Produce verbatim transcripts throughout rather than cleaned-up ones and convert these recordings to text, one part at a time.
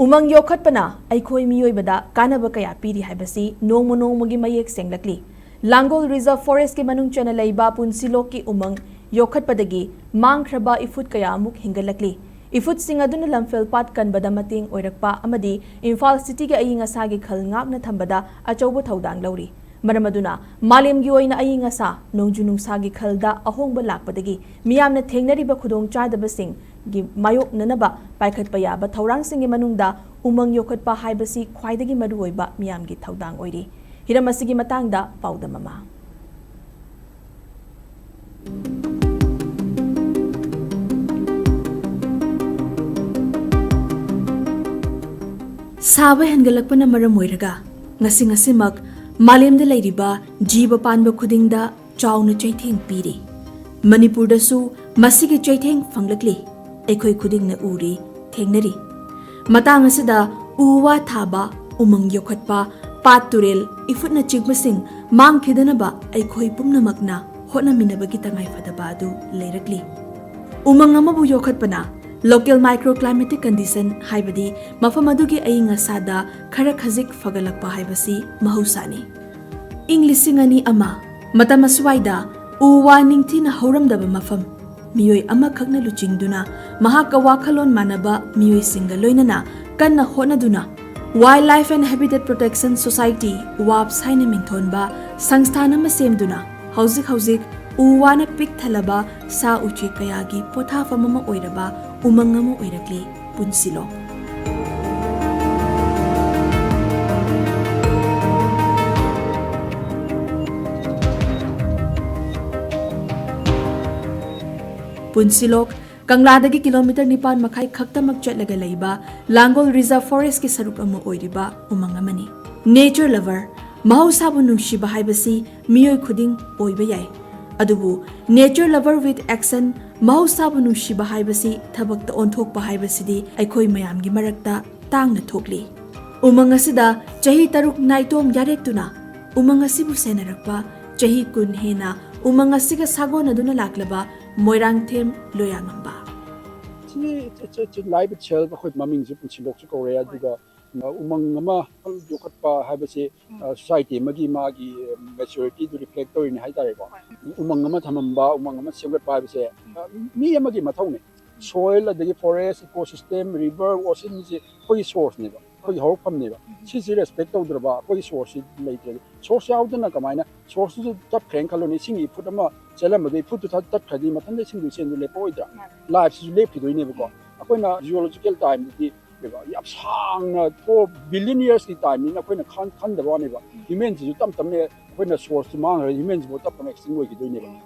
ꯎꯃꯪ ꯌꯣꯛꯈꯠꯄꯅ ꯑꯩꯈꯣꯏ ꯃꯤꯑꯣꯏꯕꯗ ꯀꯥꯟꯅꯕ ꯀꯌꯥ ꯄꯤꯔꯤ ꯍꯥꯏꯕꯁꯤ ꯅꯣꯡꯃ ꯅꯣꯡꯃꯒꯤ ꯃꯌꯦꯛ ꯁꯦꯡꯂꯛꯂꯤ꯫ ꯂꯥꯡꯒꯣꯜ Reserve Forest ꯀꯤ ꯃꯅꯨꯡ ꯆꯟꯅ ꯂꯩꯕ ꯄꯨꯟꯁꯤꯂꯣꯛꯀꯤ ꯎꯃꯪ ꯌꯣꯛꯈꯠꯄꯗꯒꯤ ꯃꯥꯡꯈ꯭ꯔꯕ ꯏꯐꯨꯠ ꯀꯌꯥ ꯑꯃꯨꯛ ꯍꯤꯡꯒꯠꯂꯛꯂꯤ꯫ ꯏꯐꯨꯠꯁꯤꯡ ꯑꯗꯨꯅ ꯂꯝꯐꯦꯜ ꯄꯥꯠ ꯀꯟꯕꯗ ꯃꯇꯦꯡ ꯑꯣꯏꯔꯛꯄ ꯑꯃꯗꯤ ꯏꯝꯐꯥꯜ ꯁꯤꯇꯤꯒꯤ ꯑꯏꯪ ꯑꯁꯥꯒꯤ ꯈꯜ ꯉꯥꯛꯅ ꯊꯝꯕꯗ ꯑꯆꯧꯕ ꯊꯧꯗꯥꯡ ꯂꯧꯔꯤ꯫ ꯃꯔꯝ ꯑꯗꯨꯅ ꯃꯥꯂꯦꯝꯒꯤ ꯑꯣꯏꯅ ꯑꯏꯪ ꯑꯁꯥ, ꯅꯣꯡꯖꯨ ꯅꯨꯡꯁꯥꯒꯤ ꯈꯜꯗ ꯑꯍꯣꯡꯕ ꯂꯥꯛꯄꯗꯒꯤ ꯃꯤꯌꯥꯝꯅ ꯊꯦꯡꯅꯔꯤꯕ ꯈꯨꯗꯣꯡꯆꯥꯗꯕꯁꯤꯡꯒꯤ ꯃꯥꯌꯣꯛꯅꯅꯕ ꯄꯥꯏꯈꯠꯄ ꯌꯥꯕ ꯊꯧꯔꯥꯡꯁꯤꯡꯒꯤ ꯃꯅꯨꯡꯗ ꯎꯃꯪ ꯌꯣꯛꯈꯠꯄ ꯍꯥꯏꯕꯁꯤ ꯈ꯭ꯋꯥꯏꯗꯒꯤ ꯃꯔꯨꯑꯣꯏꯕ ꯃꯤꯌꯥꯝꯒꯤ ꯊꯧꯗꯥꯡ ꯑꯣꯏꯔꯤ꯫ ꯍꯤꯔꯝ ꯑꯁꯤꯒꯤ ꯃꯇꯥꯡꯗ ꯄꯥꯎꯗꯝ ꯑꯃ꯫ ꯁꯥꯕ ꯍꯦꯟꯒꯠꯂꯛꯄꯅ ꯃꯔꯝ ꯑꯣꯏꯔꯒ ꯉꯁꯤ ꯉꯁꯤꯃꯛ ꯃꯥꯂꯦꯝꯗ ꯂꯩꯔꯤꯕ ꯖꯤꯕ ꯄꯥꯟꯕ ꯈꯨꯗꯤꯡꯗ ꯆꯥꯎꯅ ꯆꯩꯊꯦꯡ ꯄꯤꯔꯤ꯫ ꯃꯅꯤꯄꯨꯔꯗꯁꯨ ꯃꯁꯤꯒꯤ ꯆꯩꯊꯦꯡ ꯐꯪꯂꯛꯂꯤ꯫ ꯑꯩꯈꯣꯏ ꯈꯨꯗꯤꯡꯅ ꯎꯔꯤ, ꯊꯦꯡꯅꯔꯤ꯫ ꯃꯇꯥꯡ ꯑꯁꯤꯗ ꯎ ꯋꯥ ꯊꯥꯕ, ꯎꯃꯪ ꯌꯣꯛꯈꯠꯄ, ꯄꯥꯠ ꯇꯨꯔꯦꯜ, ꯏꯐꯨꯠꯅꯆꯤꯡꯕꯁꯤꯡ ꯃꯥꯡꯈꯤꯗꯅꯕ ꯑꯩꯈꯣꯏ ꯄꯨꯝꯅꯃꯛꯅ ꯍꯣꯠꯅꯃꯤꯟꯅꯕꯒꯤ ꯇꯉꯥꯏꯐꯗꯕ ꯑꯗꯨ ꯂꯩꯔꯛꯂꯤ꯫ ꯎꯃꯪ ꯑꯃꯕꯨ ꯌꯣꯛꯈꯠꯄꯅ local microclimatic condition, ꯍꯥꯏꯕꯗꯤ ꯃꯐꯝ ꯑꯗꯨꯒꯤ ꯑꯏꯪ ꯑꯁꯥꯗ ꯈꯔ ꯈꯖꯤꯛ ꯐꯒꯠꯂꯛꯄ ꯍꯥꯏꯕꯁꯤ ꯃꯍꯧꯁꯥꯅꯤ꯫ ꯏꯪ ꯂꯤꯁꯤꯡ ꯑꯅꯤ ꯑꯃ ꯃꯇꯝ ꯑꯁꯨꯋꯥꯏꯗ ꯎ ꯋꯥ ꯅꯤꯡꯊꯤꯅ ꯍꯧꯔꯝꯗꯕ ꯃꯐꯝ, ꯃꯤꯑꯣꯏ ꯑꯃꯈꯛꯅ ꯂꯨꯆꯤꯡꯗꯨꯅ ꯃꯍꯥꯛꯀ ꯋꯥꯈꯜꯂꯣꯟ ꯃꯥꯟꯅꯕ ꯃꯤꯑꯣꯏꯁꯤꯡꯒ ꯂꯣꯏꯅꯅ ꯀꯟꯅ ꯍꯣꯠꯅꯗꯨꯅ Wildlife and Habitat Protection Society, WAHPS ꯍꯥꯏꯅ ꯃꯤꯡꯊꯣꯟꯕ ꯁꯪꯁꯊꯥꯟ ꯑꯃ ꯁꯦꯝꯗꯨꯅ ꯍꯧꯖꯤꯛ ꯍꯧꯖꯤꯛ ꯎ ꯋꯥꯅ ꯄꯤꯛ ꯊꯜꯂꯕ ꯁꯥ ꯎꯆꯦꯛ ꯀꯌꯥꯒꯤ ꯄꯣꯊꯥꯐꯝ ꯑꯃ ꯑꯣꯏꯔꯕ ꯎꯃꯪ ꯑꯃ ꯑꯣꯏꯔꯛꯂꯤ ꯄꯨꯟꯁꯤꯂꯣꯛ꯫ ꯄꯨꯟꯁꯤꯂꯣꯛ ꯀꯪꯂꯥꯗꯒꯤ ꯀꯤꯂꯣꯃꯤꯇꯔ ꯅꯤꯄꯥꯟ ꯃꯈꯥꯏ ꯈꯛꯇꯃꯛ ꯆꯠꯂꯒ ꯂꯩꯕ ꯂꯥꯡꯒꯣꯜ Reserve Forest ꯀꯤ ꯁꯔꯨꯛ ꯑꯃ ꯑꯣꯏꯔꯤꯕ ꯎꯃꯪ ꯑꯃꯅꯤ꯫ Nature lover, ꯃꯍꯧꯁꯥꯕꯨ ꯅꯨꯡꯁꯤꯕ ꯍꯥꯏꯕꯁꯤ ꯃꯤꯑꯣꯏ ꯈꯨꯗꯤꯡ ꯑꯣꯏꯕ ꯌꯥꯏ, ꯑꯗꯨꯕꯨ nature lover with action, ꯃꯍꯧꯁꯥꯕꯨ ꯅꯨꯡꯁꯤꯕ ꯍꯥꯏꯕꯁꯤ ꯊꯕꯛꯇ ꯑꯣꯟꯊꯣꯛꯄ ꯍꯥꯏꯕꯁꯤꯗꯤ ꯑꯩꯈꯣꯏ ꯃꯌꯥꯝꯒꯤ ꯃꯔꯛꯇ ꯇꯥꯡꯅ ꯊꯣꯛꯂꯤ꯫ ꯎꯃꯪ ꯑꯁꯤꯗ ꯆꯍꯤ ꯇꯔꯨꯛ ꯅꯥꯏꯇꯣꯝ ꯌꯥꯔꯦꯛꯇꯨꯅ ꯎꯃꯪ ꯑꯁꯤꯕꯨ ꯁꯦꯟꯅꯔꯛꯄ, ꯆꯍꯤ ꯀꯨꯟ ꯍꯦꯟꯅ ꯎꯃꯪ ꯑꯁꯤꯒ ꯁꯥꯒꯣꯟꯅꯗꯨꯅ ꯂꯥꯛꯂꯕ Moirangthem ꯂꯣꯌꯥꯉꯝꯕ꯫ It's, it's, it's a life itself. ꯑꯩꯈꯣꯏ ꯃꯃꯤꯡꯁꯨ ꯄꯨꯟꯁꯤꯂꯣꯛꯁꯨ ꯀꯧꯔꯦ꯫ ꯑꯗꯨꯒ, ꯑ, ꯎꯃꯪ ꯑꯃ ꯌꯣꯛꯈꯠꯄ ꯍꯥꯏꯕꯁꯤ, ꯎꯝ꯫ ꯑ, society ꯑꯃꯒꯤ ꯃꯥꯒꯤ, ꯑ, maturity ꯗꯨ reflect ꯇꯧꯔꯤꯅꯤ ꯍꯥꯏꯇꯥꯔꯦꯀꯣ꯫ ꯍꯣꯏ꯫ ꯎꯃꯪ ꯑꯃ ꯊꯝꯃꯝꯕ, ꯎꯃꯪ ꯑꯃ ꯁꯦꯝꯒꯠꯄ ꯍꯥꯏꯕꯁꯦ, ꯎꯝ꯫ ꯑ, ꯃꯤ ꯑꯃꯒꯤ ꯃꯊꯧꯅꯤ꯫ ꯎꯝ꯫ Soil, ꯑꯗꯒꯤ forest, ecosystem, river, ocean ꯁꯤ ꯑꯩꯈꯣꯏꯒꯤ source ꯅꯦꯕ, ꯑꯩꯈꯣꯏꯒꯤ ꯍꯧꯔꯛꯐꯝꯅꯦꯕ꯫ ꯎꯝ꯫ ꯁꯤꯁꯤ respect ꯇꯧꯗ꯭ꯔꯕ, ꯑꯩꯈꯣꯏꯒꯤ source ꯁꯤ ꯂꯩꯇ꯭ꯔꯗꯤ, source ꯌꯥꯎꯗꯅ ꯀꯃꯥꯏꯅ, source ꯇꯨꯁꯨ ꯇꯠꯈ꯭ꯔꯦꯅ ꯈꯜꯂꯣꯅꯦ, ꯏꯁꯤꯡꯒꯤ ꯏꯐꯨꯠ ꯑꯃ ꯆꯦꯜꯂꯝꯕꯗꯨ, ꯏꯐꯨꯠꯇꯨ ꯊꯠ-, ꯇꯠꯈ꯭ꯔꯗꯤ ꯃꯊꯟꯇ ꯏꯁꯤꯡꯗꯨ ꯆꯦꯟꯗꯨ ꯂꯦꯞꯄꯛꯑꯣꯏꯗ꯭ꯔꯥ? ꯃꯥꯅꯦ꯫ Life ꯁꯤꯁꯨ ꯂꯦꯞꯈꯤꯗꯣꯏꯅꯦꯕꯀꯣ꯫ ꯎꯝ꯫ ꯑꯩꯈꯣꯏꯅ geological time ꯗꯗꯤ ꯌꯥꯝ ꯁꯥꯡꯅ, for billion years ꯀꯤ time ꯅꯤꯅ ꯑꯩꯈꯣꯏꯅ ꯈꯟ-, ꯈꯟꯗꯕ ꯋꯥꯅꯦꯕ꯫ ꯎꯝ꯫ Human ꯁꯤꯁꯨ ꯇꯞ ꯇꯞꯅ ꯑꯩꯈꯣꯏꯅ source ꯇꯨ ꯃꯥꯡꯈ꯭ꯔꯗꯤ human ꯁꯤꯐꯥꯎ ꯇꯞ ꯇꯞꯅ extinct ꯑꯣꯏꯈꯤꯗꯣꯏꯅꯦꯕ꯫ ꯎꯝ꯫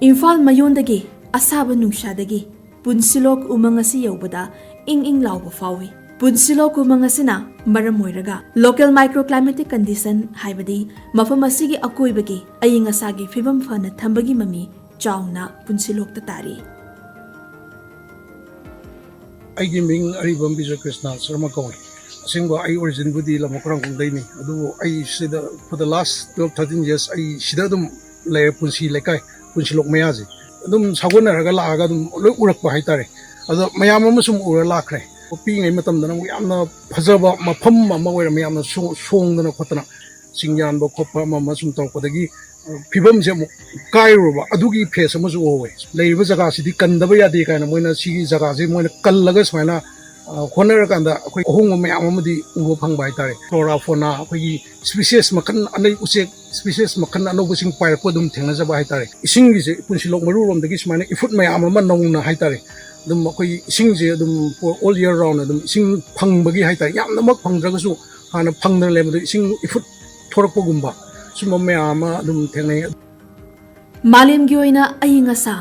ꯏꯝꯐꯥꯜ ꯃꯌꯣꯟꯗꯒꯤ ꯑꯁꯥꯕ ꯅꯨꯡꯁꯥꯗꯒꯤ ꯄꯨꯟꯁꯤꯂꯣꯛ ꯎꯃꯪ ꯑꯁꯤ ꯌꯧꯕꯗ ꯏꯪ ꯏꯪ ꯂꯥꯎꯕ ꯐꯥꯎꯏ꯫ ꯄꯨꯟꯁꯤꯂꯣꯛ ꯎꯃꯪ ꯑꯁꯤꯅ ꯃꯔꯝ ꯑꯣꯏꯔꯒ local microclimatic condition, ꯍꯥꯏꯕꯗꯤ ꯃꯐꯝ ꯑꯁꯤꯒꯤ ꯑꯀꯣꯏꯕꯒꯤ ꯑꯏꯪ ꯑꯁꯥꯒꯤ ꯐꯤꯕꯝ ꯐꯅ ꯊꯝꯕꯒꯤ ꯃꯃꯤ ꯆꯥꯎꯅ ꯄꯨꯟꯁꯤꯂꯣꯛꯇ ꯇꯥꯔꯤ꯫ ꯑꯩꯒꯤ ꯃꯤꯡ ꯑꯔꯤꯕꯝ ꯕꯤꯖꯣꯏ ꯀ꯭ꯔꯤꯁꯅ ꯁꯔꯃ ꯀꯧꯏ꯫ ꯑꯁꯦꯡꯕ ꯑꯩ originꯕꯨꯗꯤ ꯂꯝ ꯃꯈꯥꯔꯣꯝꯈꯣꯡꯗꯩꯅꯤ꯫ ꯑꯗꯨꯕꯨ ꯑꯩ ꯁꯤꯗ for the last twelve, thirteen years ꯑꯩ ꯁꯤꯗ ꯑꯗꯨꯝ ꯂꯩꯔꯦ, ꯄꯨꯟꯁꯤ ꯂꯩꯀꯥꯏ, ꯄꯨꯟꯁꯤꯂꯣꯛ ꯃꯌꯥꯁꯦ꯫ ꯑꯗꯨꯝ ꯁꯥꯒꯣꯟꯅꯔꯒ ꯂꯥꯛꯑꯒ ꯑꯗꯨꯝ ꯂꯣꯏ ꯎꯔꯛꯄ ꯍꯥꯏꯇꯥꯔꯦ꯫ ꯑꯗꯣ ꯃꯌꯥꯝ ꯑꯃ ꯁꯨꯝ ꯎꯔ ꯂꯥꯛꯈ꯭ꯔꯦ꯫ ꯄꯤꯛꯏꯉꯩ ꯃꯇꯝꯗꯅ ꯑꯃꯨꯛ ꯌꯥꯝꯅ ꯐꯖꯕ ꯃꯐꯝ ꯑꯃ ꯑꯣꯏꯔꯝꯃꯦ, ꯌꯥꯝꯅ ꯁꯣ-, ꯁꯣꯡꯗꯅ ꯈꯣꯠꯇꯅ꯫ ꯆꯤꯡ ꯌꯥꯟꯕ ꯈꯣꯠꯄ ꯑꯃ ꯑꯃ ꯁꯨꯝ ꯇꯧꯔꯛꯄꯗꯒꯤ, ꯑ, ꯐꯤꯕꯝꯁꯦ ꯑꯃꯨꯛ ꯀꯥꯏꯔꯨꯔꯕ, ꯑꯗꯨꯒꯤ phase ꯑꯃꯁꯨ ꯎꯍꯧꯋꯦ꯫ ꯂꯩꯔꯤꯕ ꯖꯒꯥꯁꯤꯗꯤ ꯀꯟꯗꯕ ꯌꯥꯗꯦ ꯀꯥꯏꯅ ꯃꯣꯏꯅ ꯁꯤꯒꯤ ꯖꯒꯥꯁꯤ ꯃꯣꯏꯅ ꯀꯜꯂꯒ ꯁꯨꯃꯥꯏꯅ, ꯑ, ꯍꯣꯠꯅꯔꯀꯥꯟꯗ ꯑꯩꯈꯣꯏ ꯑꯍꯣꯡꯕ ꯃꯌꯥꯝ ꯑꯃꯗꯤ ꯎꯕ ꯐꯪꯕ ꯍꯥꯏꯇꯥꯔꯦ꯫ Flora fauna, ꯑꯩꯈꯣꯏꯒꯤ species ꯃꯈꯜ ꯑꯅꯩ, ꯎꯆꯦꯛ species ꯃꯈꯜ ꯑꯅꯧꯕꯁꯤꯡ ꯄꯥꯏꯔꯛꯄ ꯑꯗꯨꯝ ꯊꯦꯡꯅꯖꯕ ꯍꯥꯏꯇꯥꯔꯦ꯫ ꯏꯁꯤꯡꯒꯤꯁꯦ ꯄꯨꯟꯁꯤꯂꯣꯛ ꯃꯔꯨꯔꯣꯝꯗꯒꯤ ꯁꯨꯃꯥꯏꯅ ꯏꯐꯨꯠ ꯃꯌꯥꯝ ꯑꯃ ꯅꯧꯅ ꯍꯥꯏꯇꯥꯔꯦ, ꯑꯗꯨꯝ ꯑꯩꯈꯣꯏꯒꯤ ꯏꯁꯤꯡꯁꯦ ꯑꯗꯨꯝ for all year round ꯑꯗꯨꯝ ꯏꯁꯤꯡ ꯐꯪꯕꯒꯤ ꯍꯥꯏꯇꯥꯔꯦ, ꯌꯥꯝꯅꯃꯛ ꯐꯪꯗ꯭ꯔꯒꯁꯨ ꯍꯥꯟꯅ ꯐꯪꯗꯅ ꯂꯩꯕꯗꯣ ꯏꯁꯤꯡ ꯏꯐꯨꯠ ꯊꯣꯔꯛꯄꯒꯨꯝꯕ ꯁꯨꯝꯕ ꯃꯌꯥꯝ ꯑꯃ ꯑꯗꯨꯝ ꯊꯦꯡꯅꯩ꯫ ꯃꯥꯂꯦꯝꯒꯤ ꯑꯣꯏꯅ ꯑꯏꯪ ꯑꯁꯥ,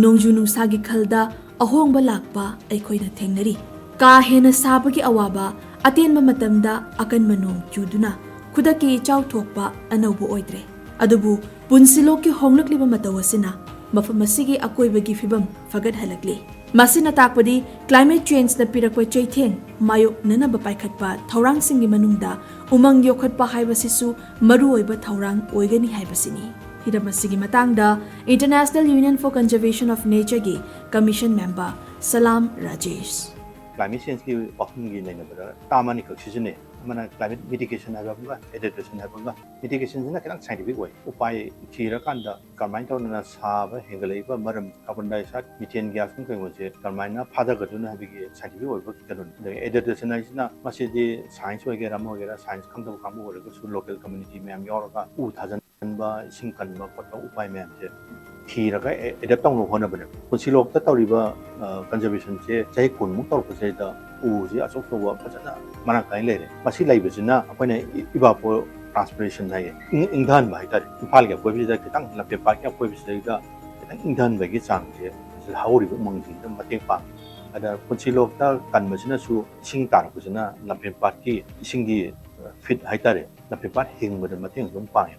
ꯅꯣꯡꯖꯨ ꯅꯨꯡꯁꯥꯒꯤ ꯈꯜꯗ ꯑꯍꯣꯡꯕ ꯂꯥꯛꯄ ꯑꯩꯈꯣꯏꯅ ꯊꯦꯡꯅꯔꯤ꯫ ꯀꯥ ꯍꯦꯟꯅ ꯁꯥꯕꯒꯤ ꯑꯋꯥꯕ, ꯑꯇꯦꯟꯕ ꯃꯇꯝꯗ ꯑꯀꯟꯕ ꯅꯣꯡ ꯆꯨꯗꯨꯅ ꯈꯨꯗꯛꯀꯤ ꯏꯆꯥꯎ ꯊꯣꯛꯄ ꯑꯅꯧꯕ ꯑꯣꯏꯗ꯭ꯔꯦ꯫ ꯑꯗꯨꯕꯨ ꯄꯨꯟꯁꯤꯂꯣꯛꯀꯤ ꯍꯣꯡꯂꯛꯂꯤꯕ ꯃꯇꯧ ꯑꯁꯤꯅ ꯃꯐꯝ ꯑꯁꯤꯒꯤ ꯑꯀꯣꯏꯕꯒꯤ ꯐꯤꯕꯝ ꯐꯒꯠꯍꯜꯂꯛꯂꯤ꯫ ꯃꯁꯤꯅ ꯇꯥꯛꯄꯗꯤ climate changeꯅ ꯄꯤꯔꯛꯄ ꯆꯩꯊꯦꯡ ꯃꯥꯌꯣꯛꯅꯅꯕ ꯄꯥꯏꯈꯠꯄ ꯊꯧꯔꯥꯡꯁꯤꯡꯒꯤ ꯃꯅꯨꯡꯗ ꯎꯃꯪ ꯌꯣꯛꯈꯠꯄ ꯍꯥꯏꯕꯁꯤꯁꯨ ꯃꯔꯨꯑꯣꯏꯕ ꯊꯧꯔꯥꯡ ꯑꯣꯏꯒꯅꯤ ꯍꯥꯏꯕꯁꯤꯅꯤ꯫ ꯍꯤꯔꯝ ꯑꯁꯤꯒꯤ ꯃꯇꯥꯡꯗ International Union for Conservation of Nature ꯒꯤ commission member ꯁꯂꯥꯝ ꯔꯥꯖꯦꯁ꯫ Climate change ꯀꯤ ꯋꯥꯐꯝꯒꯤ ꯅꯩꯅꯕꯗ term ꯑꯅꯤꯈꯛ ꯁꯤꯖꯤꯟꯅꯩ꯫ ꯑꯃꯅ climate mitigation ꯍꯥꯏꯕ ꯑꯃꯒ adaptation ꯍꯥꯏꯕ ꯑꯃꯒ꯫ Mitigation ꯁꯤꯅ ꯈꯤꯇꯪ scientific ꯑꯣꯏ꯫ ꯎꯄꯥꯏ ꯊꯤꯔꯀꯥꯟꯗ ꯀꯔꯝꯍꯥꯏꯅ ꯇꯧꯗꯅ ꯁꯥꯕ ꯍꯦꯟꯒꯠꯂꯛꯏꯕ ꯃꯔꯝ, carbon dioxide, methane gas ꯀꯨꯝ ꯀꯩꯒꯨꯝꯕꯁꯦ ꯀꯔꯝꯍꯥꯏꯅ ꯐꯥꯊꯒꯗꯣꯏꯅꯣ ꯍꯥꯏꯕꯒꯤ scientific ꯑꯣꯏꯕ ꯀꯩꯅꯣꯅꯤ꯫ ꯑꯗꯒꯤ adaptation ꯍꯥꯏꯁꯤꯅ ꯃꯁꯤꯗꯤ science ꯑꯣꯏꯒꯦꯔꯥ ꯑꯃ ꯑꯣꯏꯒꯦꯔꯥ, science ꯈꯪꯗꯕ ꯀꯥꯡꯕꯨ ꯑꯣꯏꯔꯒꯁꯨ local community ꯃꯌꯥꯝ ꯌꯥꯎꯔꯒ ꯎ ꯊꯥꯖꯟꯕ, ꯏꯁꯤꯡ ꯀꯟꯕ ꯈꯣꯠꯄ ꯎꯄꯥꯏ ꯃꯌꯥꯝꯁꯦ ꯊꯤꯔꯒ adapt ꯇꯧꯅꯕ ꯍꯣꯠꯅꯕꯅꯦꯕ꯫ ꯄꯨꯟꯁꯤꯂꯣꯛꯇ ꯇꯧꯔꯤꯕ conservation ꯁꯦ ꯆꯍꯤ ꯀꯨꯟꯃꯨꯛ ꯇꯧꯔꯛꯄꯁꯤꯗꯩꯗ ꯎꯁꯤ ꯑꯆꯧ ꯑꯆꯧꯕ ꯐꯖꯅ ꯃꯔꯥꯡ ꯀꯥꯏꯅ ꯂꯩꯔꯦ꯫ ꯃꯁꯤ ꯂꯩꯕꯁꯤꯅ ꯑꯩꯈꯣꯏꯅ evapotranspiration ꯍꯥꯏꯌꯦ, ꯏꯪ- ꯏꯪꯊꯍꯟꯕ ꯍꯥꯏꯇꯥꯔꯦ꯫ ꯏꯝꯐꯥꯜꯒꯤ ꯑꯀꯣꯏꯕꯁꯤꯗ ꯈꯤꯇꯪ, ꯂꯝꯐꯦꯜ ꯄꯥꯠꯀꯤ ꯑꯀꯣꯏꯕꯁꯤꯗꯩꯗ ꯈꯤꯇꯪ ꯏꯪꯊꯍꯟꯕꯒꯤ ꯆꯥꯡꯁꯦ ꯍꯧꯔꯤꯕ ꯎꯃꯪꯁꯤꯡꯁꯤꯗ ꯃꯇꯦꯡ ꯄꯥꯡꯉꯤ꯫ ꯑꯗ ꯄꯨꯟꯁꯤꯂꯣꯛꯇ ꯀꯟꯕꯁꯤꯅꯁꯨ ꯏꯁꯤꯡ ꯇꯥꯔꯛꯄꯁꯤꯅ ꯂꯝꯐꯦꯜ ꯄꯥꯠꯀꯤ ꯏꯁꯤꯡꯒꯤ feed ꯍꯥꯏꯇꯥꯔꯦ, ꯂꯝꯐꯦꯜ ꯄꯥꯠ ꯍꯤꯡꯕꯗ ꯃꯇꯦꯡ ꯑꯗꯨꯝ ꯄꯥꯡꯉꯤ꯫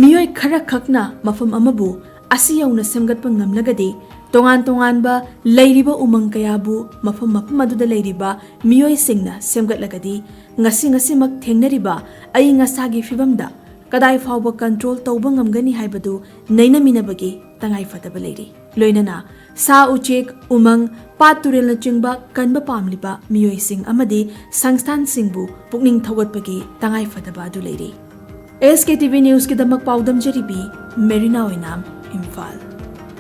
ꯃꯤꯑꯣꯏ ꯈꯔꯈꯛꯅ ꯃꯐꯝ ꯑꯃꯕꯨ ꯑꯁꯤ ꯌꯧꯅ ꯁꯦꯝꯒꯠꯄ ꯉꯝꯂꯒꯗꯤ, ꯇꯣꯉꯥꯟ ꯇꯣꯉꯥꯟꯕ ꯂꯩꯔꯤꯕ ꯎꯃꯪ ꯀꯌꯥꯕꯨ ꯃꯐꯝ ꯃꯐꯝ ꯑꯗꯨꯗ ꯂꯩꯔꯤꯕ ꯃꯤꯑꯣꯏꯁꯤꯡꯅ ꯁꯦꯝꯒꯠꯂꯒꯗꯤ, ꯉꯁꯤ ꯉꯁꯤꯃꯛ ꯊꯦꯡꯅꯔꯤꯕ ꯑꯏꯪ ꯑꯁꯥꯒꯤ ꯐꯤꯕꯝꯗ ꯀꯗꯥꯏ ꯐꯥꯎꯕ control ꯇꯧꯕ ꯉꯝꯒꯅꯤ ꯍꯥꯏꯕꯗꯨ ꯅꯩꯅꯃꯤꯟꯅꯕꯒꯤ ꯇꯉꯥꯏꯐꯗꯕ ꯂꯩꯔꯤ꯫ ꯂꯣꯏꯅꯅ ꯁꯥ ꯎꯆꯦꯛ, ꯎꯃꯪ, ꯄꯥꯠ ꯇꯨꯔꯦꯜꯅꯆꯤꯡꯕ ꯀꯟꯕ ꯄꯥꯝꯂꯤꯕ ꯃꯤꯑꯣꯏꯁꯤꯡ ꯑꯃꯗꯤ ꯁꯪꯁꯊꯥꯟꯁꯤꯡꯕꯨ ꯄꯨꯛꯅꯤꯡ ꯊꯧꯒꯠꯄꯒꯤ ꯇꯉꯥꯏꯐꯗꯕ ꯑꯗꯨ ꯂꯩꯔꯤ꯫ SKTV News ꯀꯤꯗꯃꯛ ꯄꯥꯎꯗꯝꯖꯔꯤꯕꯤ ꯃꯦꯔꯤꯅꯥ ꯑꯣꯏꯅꯥꯝ, ꯏꯝꯐꯥꯜ꯫